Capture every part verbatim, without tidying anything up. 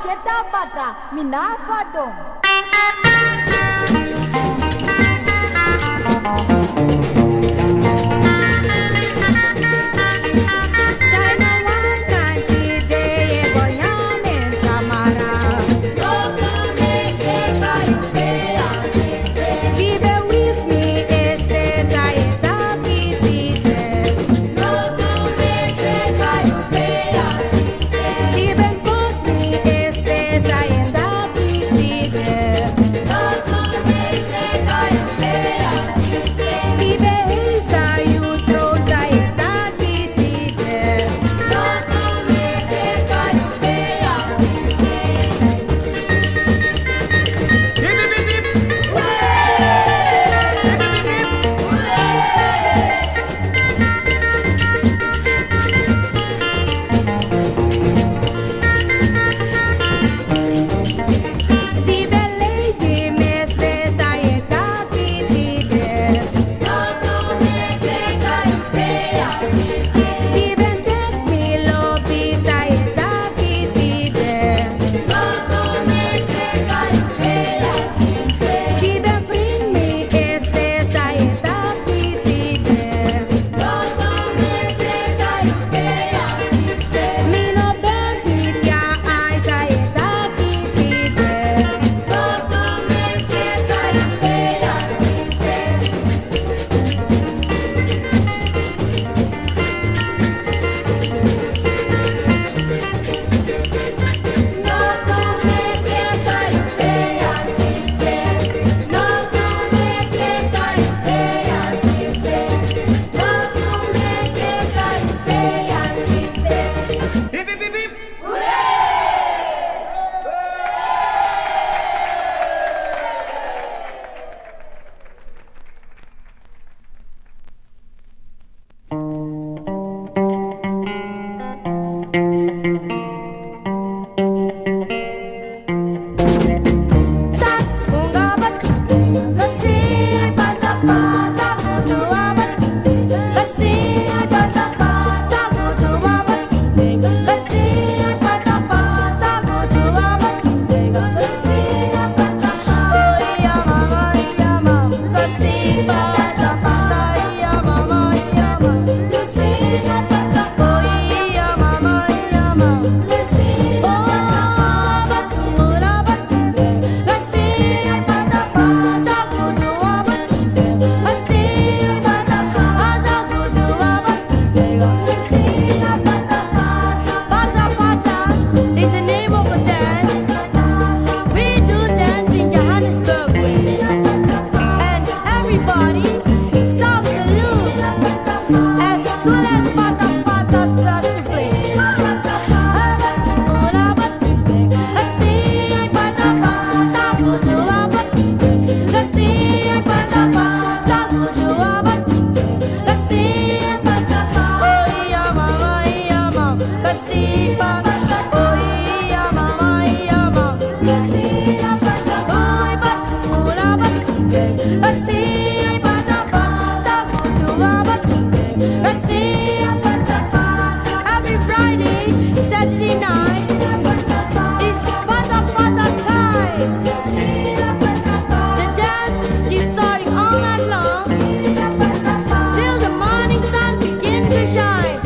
Te a patra, mi no fadon. Pata pata is the name of a dance. We do dance in Johannesburg, and everybody stop to look as soon as pata pata start to play. Every Friday, Saturday night is Pata Pata time. The dance keeps starting all night long till the morning sun begin to shine.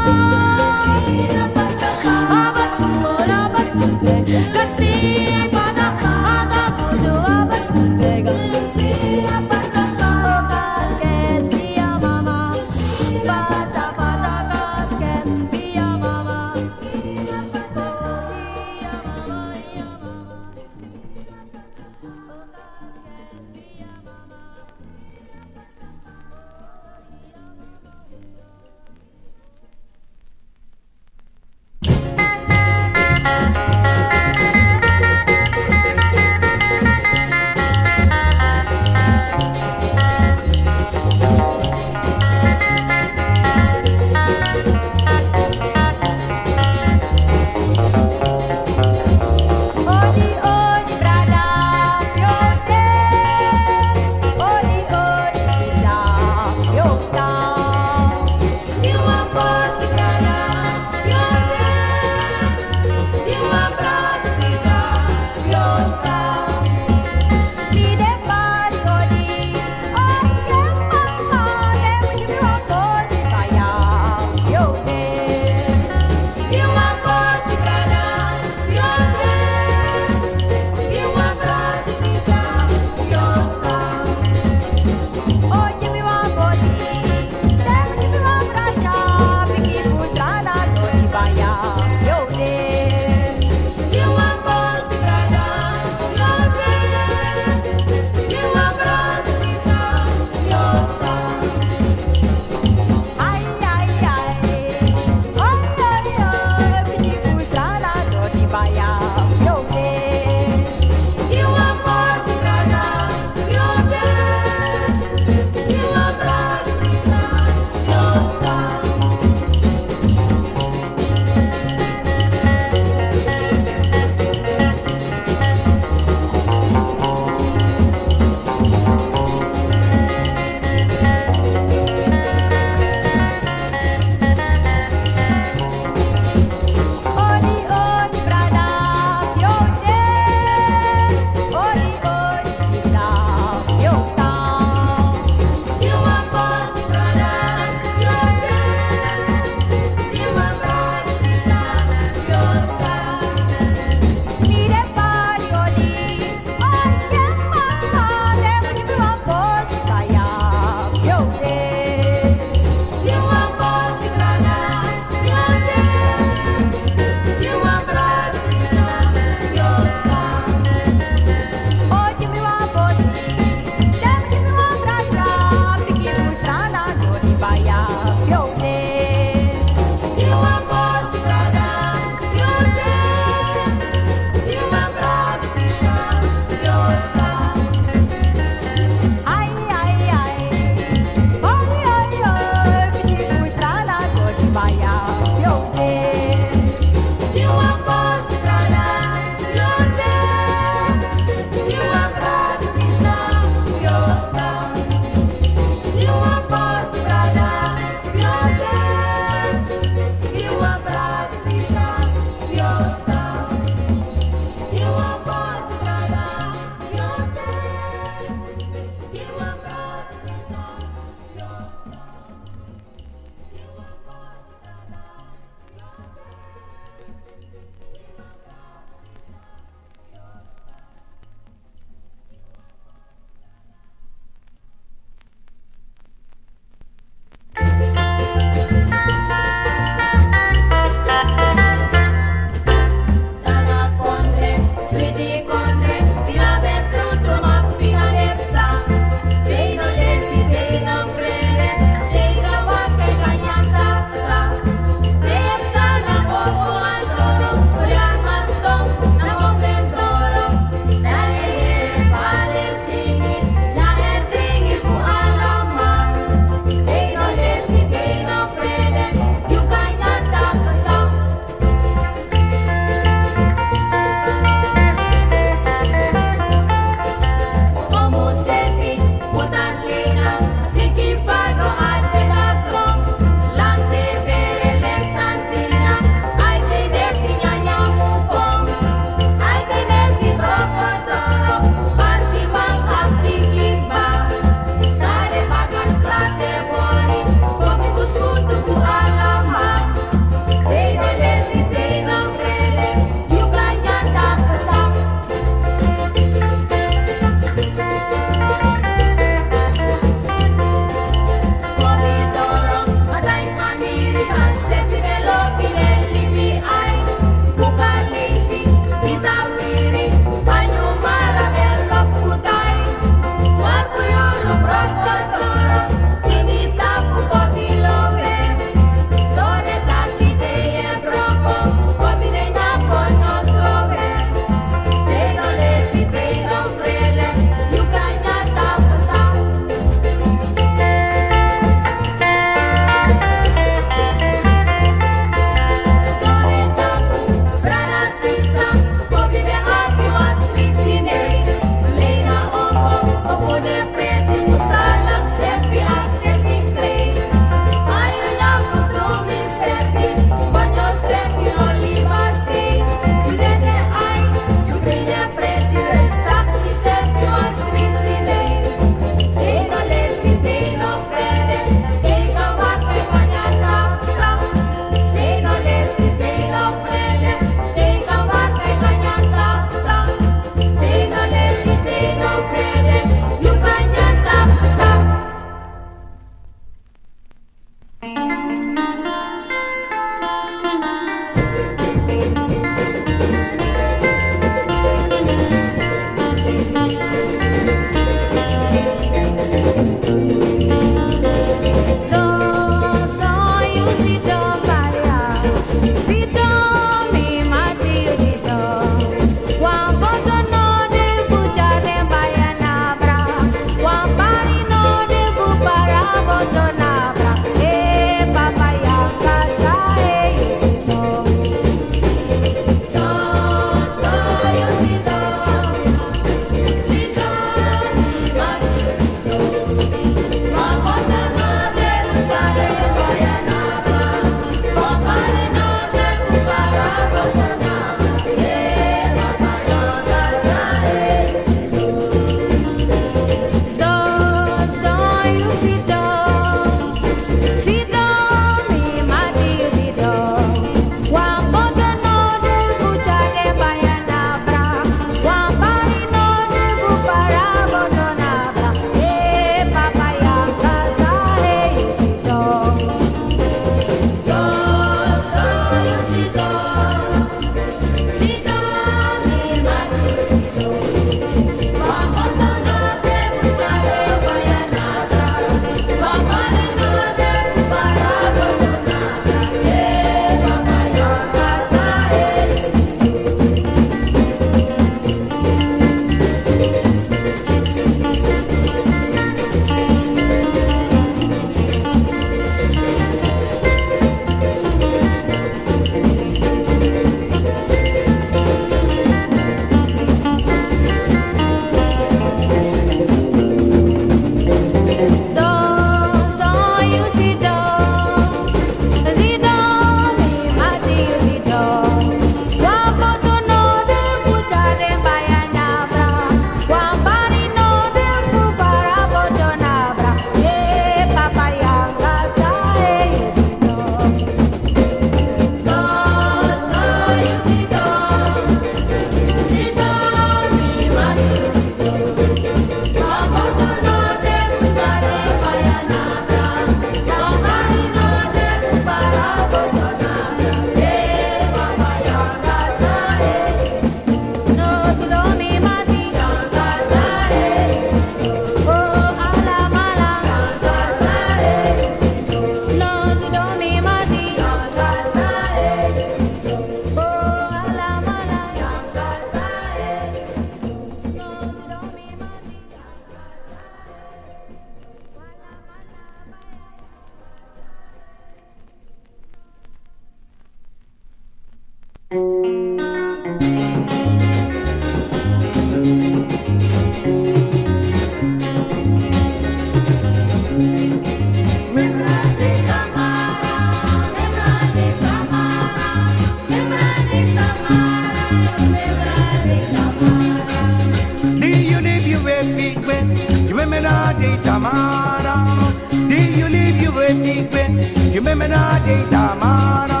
Yu meme na de tamara.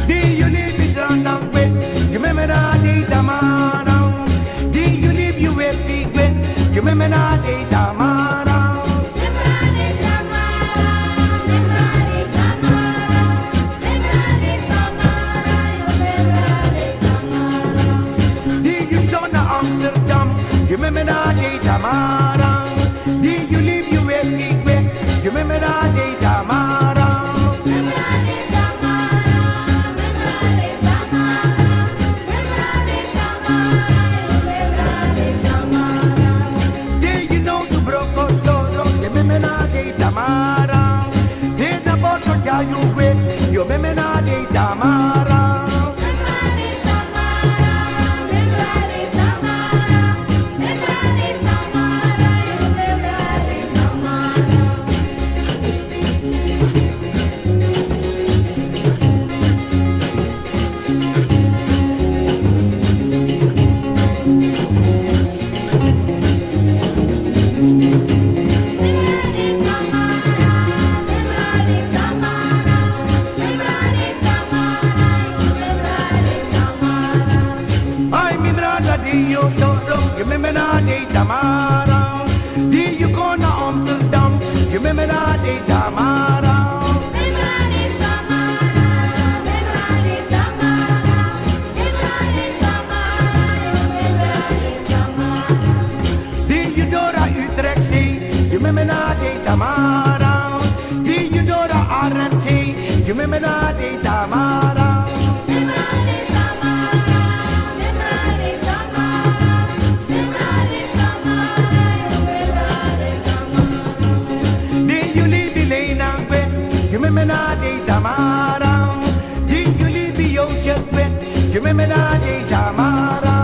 Di yu libi sanda kwe, yu meme na de tamara. Di yu libi yu weti kwe, yu meme na de tamara. Di yu ston na Amsterdam, yu meme na de tamara. Di yu libi yu weti kwe, yu meme na de tamara. Di yu no tu broko toro, yu meme na de tamara. Di na boto ya yu we, yu meme na de tamara. Ai, mi brada, di yu toro, yu meme na de tamara. Di yu kon na Amsterdam, yu meme na de tamara. Di yu doro Utrecht sei, yu meme na de tamara. Di yu doro Arnhem sei, yu meme na de tamara. Di yu libi Lenape, yu meme na de tamara. Di yu libi Yosef, yu meme na de tamara.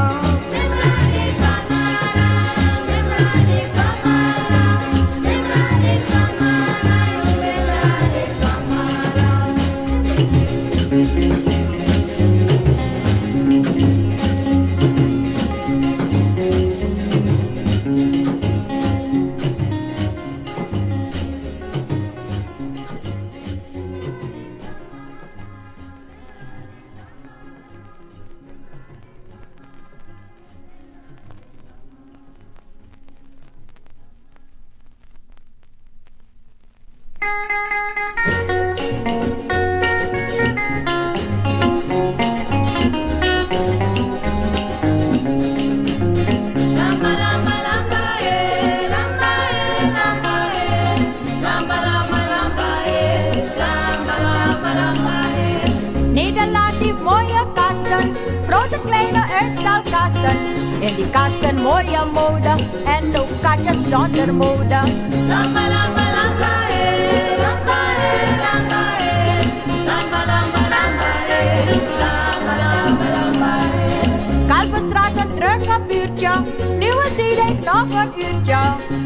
Nederland heeft mooie kasten, grote kleine uitstalkasten. In die kasten mooie mode en ook katjes zonder mode. Lamba, lamba, lamba, eh, lamba, eh, lamba, eh. Lamba, lamba, lamba, eh, lamba, lamba, lamba, eh. Kalverstraat, een drukke buurtje, Nieuwe Zeedijk nog een uurtje.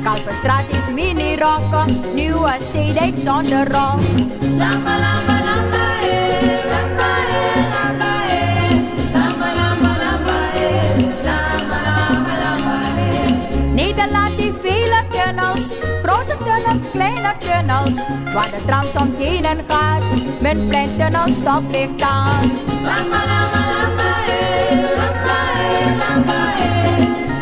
Kalverstraat heeft minirokken, Nieuwe Zeedijk zonder rok. Lamba, lamba, lamba, eh, lamba, eh, lamba, lamba, lamba, eh, lamba, lamba, lamba, eh. Nederland heeft vele tunnels, grote tunnels, kleine tunnels, waar de tram soms heen en gaat, mijn pleintunnel stopt ik dan. Lamba, lamba, lamba, eh, lamba, eh, lamba, eh.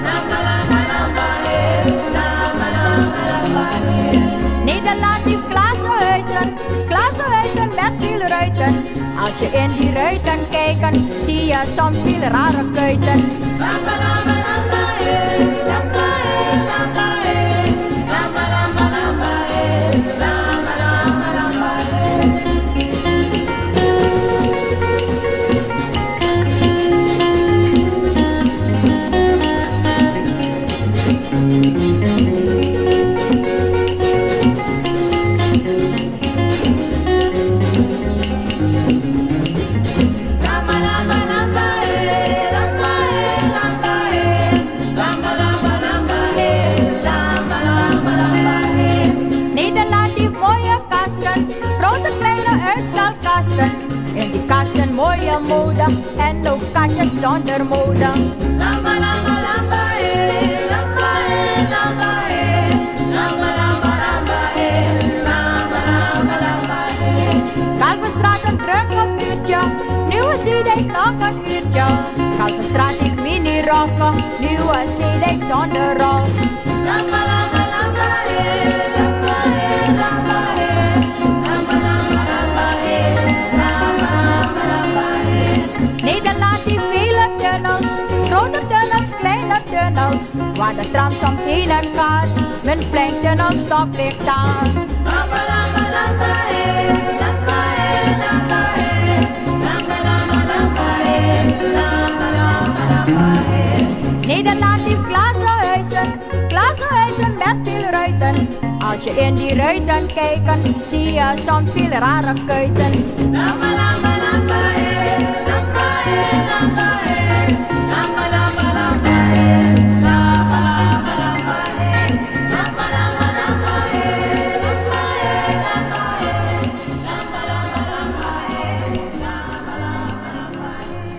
Lamba, lamba, lamba, eh, lamba, lamba, lamba, eh. Nederland heeft glazen huizen, glazen huizen met veel ruiten. Als je in die ruiten kijkt, zie je soms veel rare kuiten. Lamba, lamba, lamba, eh, lamba, eh, lamba, eh. Lamba, lamba, lamba, eh, lamba, lamba, lamba, eh. En ook katjes zonder mode. Lamba, lamba, lamba, eh, lamba, eh, lamba, eh. Lamba, lamba, lamba, eh, lamba, lamba, lamba, eh. Kalverstraat een druk kapuurtje, Nieuwe Zeedijk nog een uurtje. Kalverstraat heeft minirokken, Nieuwe Zeedijk zonder rok. Lamba, lamba, lamba, eh, lamba, eh, lamba, eh. Lamba, lamba, lamba, eh, lamba, lamba, lamba, eh. Nederland heeft vele tunnels, grote tunnels, kleine tunnels, waar de tram soms heen en gaat, mijn pleintunnel stopt weer dan. Lamba, lamba, lamba, eh, lamba, eh, lamba, eh. Lamba, lamba, lamba, eh, lamba, lamba, lamba, eh. Nederland heeft glazen huizen, glazen huizen met veel ruiten. Als je in die ruiten kijkt, zie je soms veel rare kuiten. Lamba, lamba, lamba, eh, lamba, eh, lamba, eh. Lamba, lamba, lamba, eh, lamba, lamba, lamba, eh. Lamba, lamba, lamba, eh, lamba, eh, lamba, eh. Lamba, lamba, lamba, eh, lamba, lamba, lamba, eh.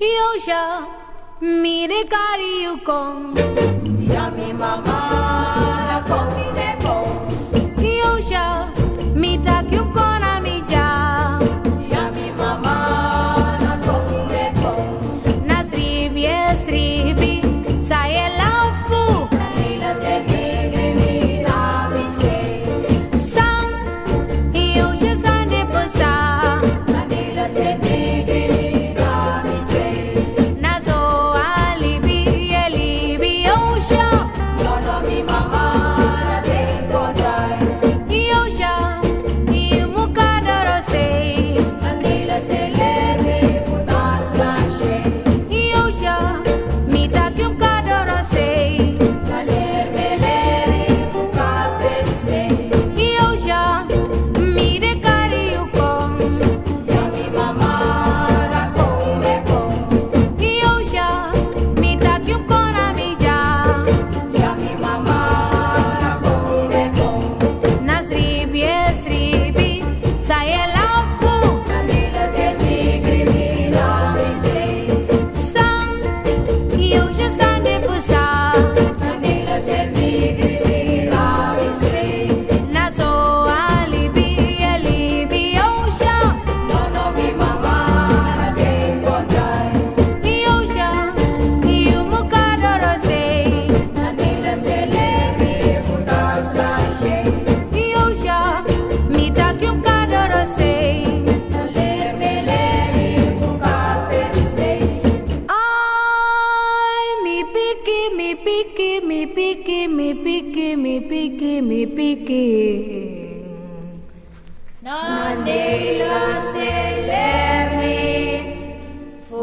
Yosha, mi de kari yu kon. Ya mi mama, na kon mi de kon. Yosha, mi taki yu kon na mi ya. Ya mi mama, na kon mi de kon. Na sribi, e sribi, san yu e lafu. San, yu si san de pasa. Na so a libi e libi, Yosha. Yosha, yu mu kon na dorosei. Yosha, mi taki yu kon na dorosei. Yosha, mi de kari yu kon. Yosha, mi taki yu kon na mi ya. Na sribi, e sribi, san yu e lafu. San, yu si san de pasa. Na so a libi e libi, Yosha. Yosha, yu mu kon na dorosei. Yosha, mi taki yu kon na dorosei. Ai, mi piki, mi piki, mi piki, mi piki, mi piki, mi piki. Na Nederland se leri mi fu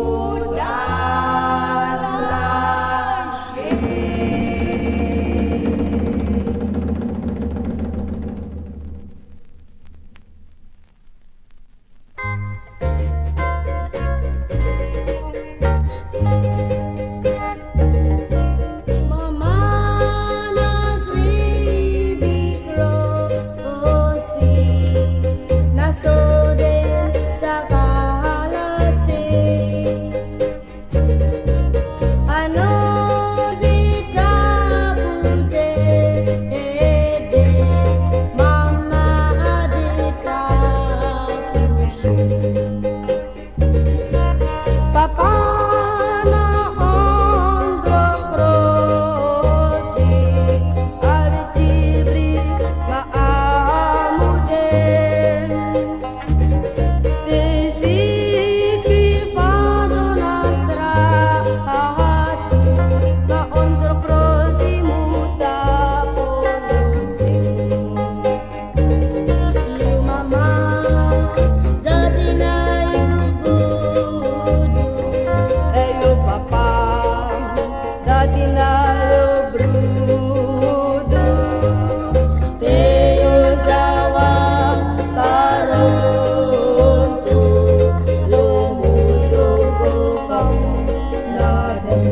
dansi. Mama na sribi krosi, na so den taki ala sei. A no de tapu de ede, mama a de tapu. Papa na ondro krosi, a de tibri ma a mu de. Te siki fadon na strati, na ondro krosi mu tapu. Yu mama, dati na yu gudu. En yu papa, dati na yu brudu. Te yu sa waka rontu, yu musu fu kon na den.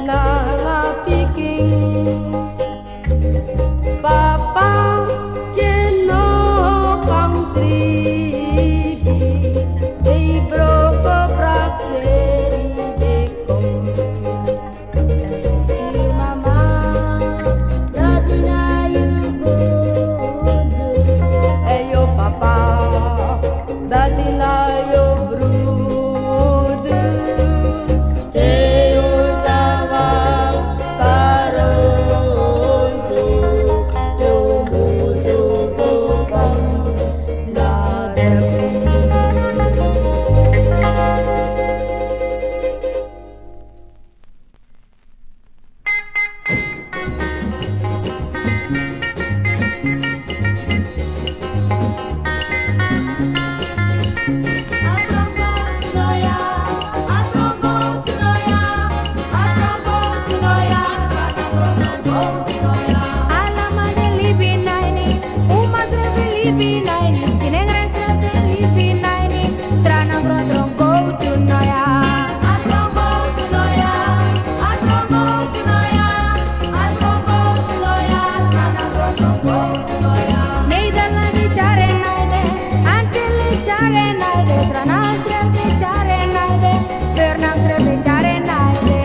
Nanga pikin, papa, tye no kan sribi, te yu broko prakseri de kon. Yu mama, dati na yu gudu. Èn yu papa, dati na yu brudu. Te yu sabi karontu, yu musu fu kon na den. Ala man e libi na ini, uma srefi e libi na ini, tinengre srefi e libi na ini, Sranan Grontaron go tu noya. Nederland e tyari en na ede, Antillen e tyari en na ede, Sranan srefi e tyari en na ede, Sranan srefi e tyari en na ede.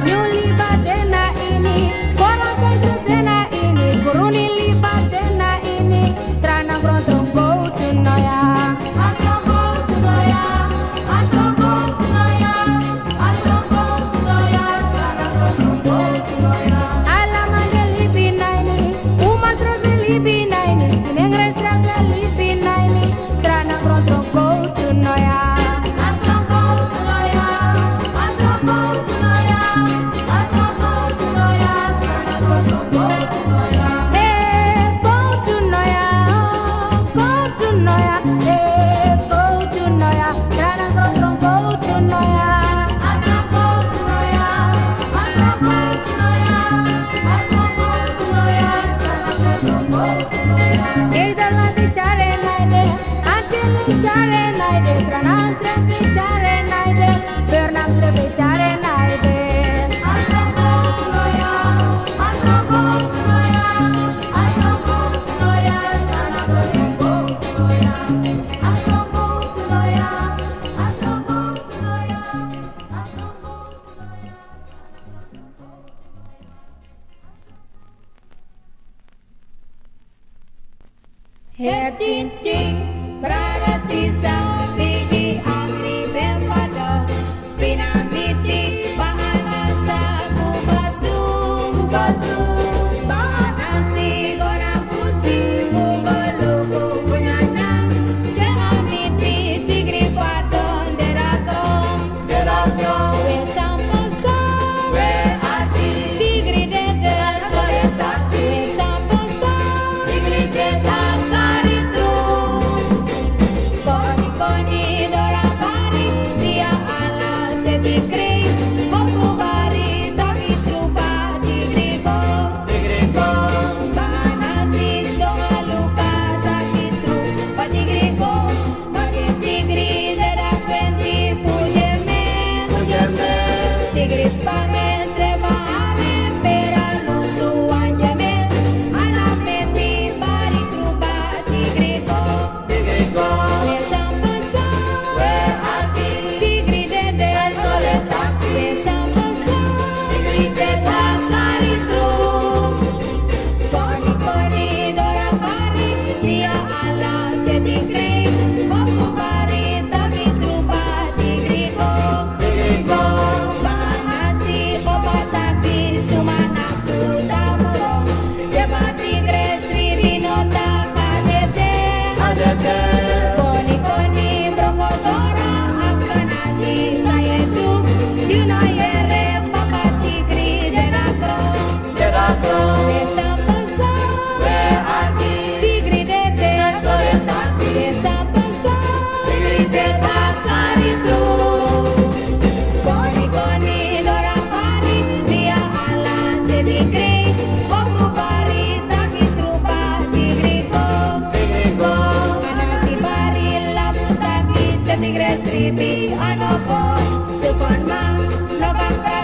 Nyun liba de na ini, koro keizer de na ini, grun liba de na ini, Sranan Grontaron go tu noya. Ala man e libi na ini, uma srefi e libi na ini, tinengre srefi e libi na ini, Sranan Grontaron go tu noya. Eh, go tu noya, go tu noya, eh, go tu noya, Sranan Grontaron go tu noya. Nederland e tyari en na ede, Antillen e tyari en na ede, Sranan srefi e tyari en na ede, Sranan srefi e tyari en na ede. Heri tintin, brada, sisa, bigi, agri, ben fadon, pina miti, baala, sagu, batu, batu, baala, si, go na busi, fu go luku, fu nyanyan, te a miti, tigri fadon, de na gron. Gresribi a no kon, tu kon man no kan